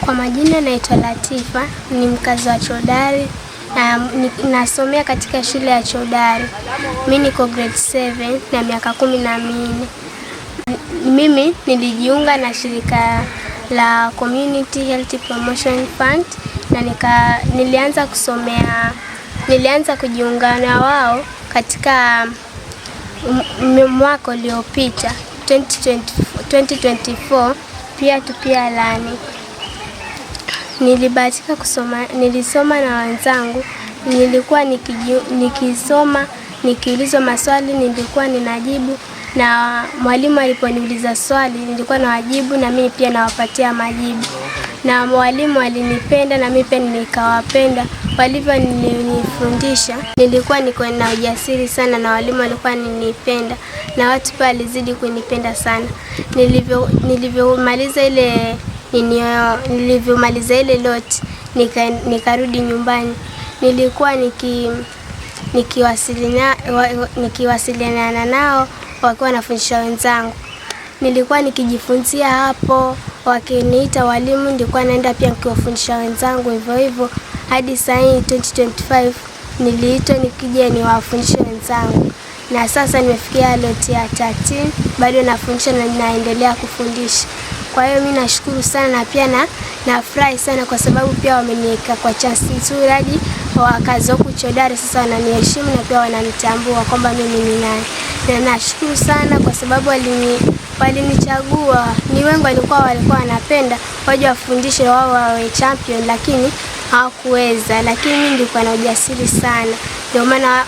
Kwa majina naitwa Latifa, ni mkazi wa Chodari na nasomea katika shule ya Chodari. Mi niko grade 7 na miaka 14. Mimi nilijiunga na shirika la Community Health Promotion Fund na nilianza kusomea, nilianza kujiunga na wao katika mwaka uliopita 2020, 2024 peer to peer learning. Nilibahatika kusoma, nilisoma na wenzangu. Nilikuwa nikisoma, nikiulizwa maswali nilikuwa ninajibu, na mwalimu aliponiuliza swali nilikuwa nawajibu na mimi pia nawapatia majibu. Na mwalimu alinipenda na mimi pia nikawapenda. Walivyonifundisha nilikuwa niko na ujasiri sana, na walimu walikuwa wananipenda na watu pia walizidi kunipenda sana. Nilivyomaliza ile nilivyomaliza ile lot, nikarudi nyumbani. Nilikuwa nikiwasiliana nao wakiwa wanafundisha wenzangu. Nilikuwa nikijifunzia hapo, wakiniita walimu nilikuwa naenda pia nikiwafundisha wenzangu hivyo hivyo hadi saa hii 2025 niliitwa nikija niwafundishe wenzangu, na sasa nimefikia lot ya 13, bado nafundisha na naendelea kufundisha. Kwa hiyo mi nashukuru sana na pia na nafurahi sana kwa sababu pia wameniweka kwa chance nzuri hadi wakazi huku Chodari sasa wananiheshimu na pia wananitambua kwamba mimi ni nani, na nashukuru sana kwa sababu walinichagua. Ni wengi walikuwa wanapenda waje wafundishe wao wawe champion, lakini hawakuweza, lakini mimi nilikuwa na ujasiri sana, ndio maana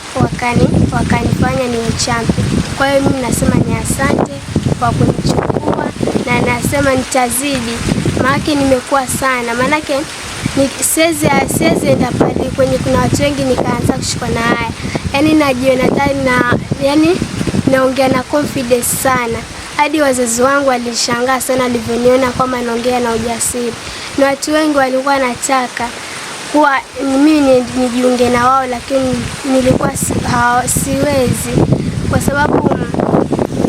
wakanifanya niwe champion. Kwa hiyo mimi nasema ni asante kwa kunichukua na nasema nitazidi, maanake nimekuwa sana, maanake siwezi enda pale kwenye kuna watu wengi nikaanza kushikwa na haya, yaani najiona tayari na yaani naongea na confidence sana, hadi wazazi wangu walishangaa sana walivyoniona kwamba naongea na ujasiri, na watu wengi walikuwa wanataka kuwa mimi nijiunge na wao, lakini nilikuwa siwezi kwa sababu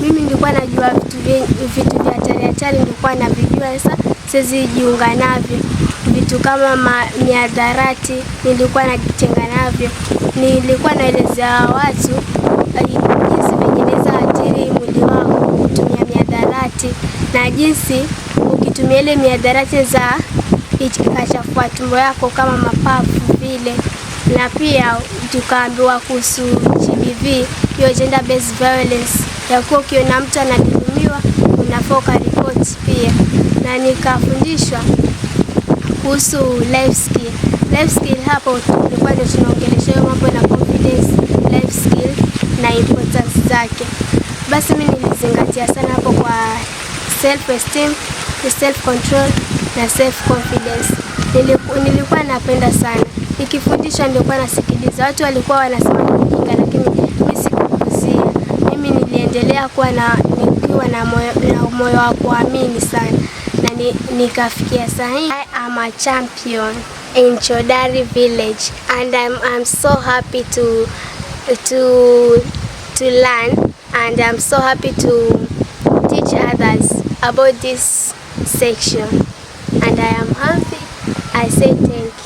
mimi nilikuwa najua vitu vya hatari hatari, nilikuwa navijua, sasa siwezi jiunga navyo. Vitu kama mihadarati nilikuwa najitenga navyo. Nilikuwa naelezea watu jinsi venye inaweza athiri mwili wako kutumia mihadarati, na jinsi ukitumia ile mihadarati za ikachafua tumbo yako kama mapafu vile, na pia tukaambiwa kuhusu GBV, hiyo gender based violence, ya kuwa ukiona mtu anadhulumiwa unafaa ukaripoti pia, na nikafundishwa kuhusu life skill. Life skill hapo tulikuwa ndio tunaongelesha hiyo mambo na confidence, life skill na importance zake. Basi mimi nilizingatia sana hapo kwa self esteem, self control na self confidence. Nilikuwa napenda sana nikifundishwa, nilikuwa nasikiliza. Watu walikuwa wanasema ni mjinga, lakini mimi sikupuzia. Mimi niliendelea kuwa na nikiwa na moyo wa kuamini sana na nikafikia sahi. I am a champion in Chodari village and I'm so happy to learn and I'm so happy to teach others about this section and I am happy. I say thank you.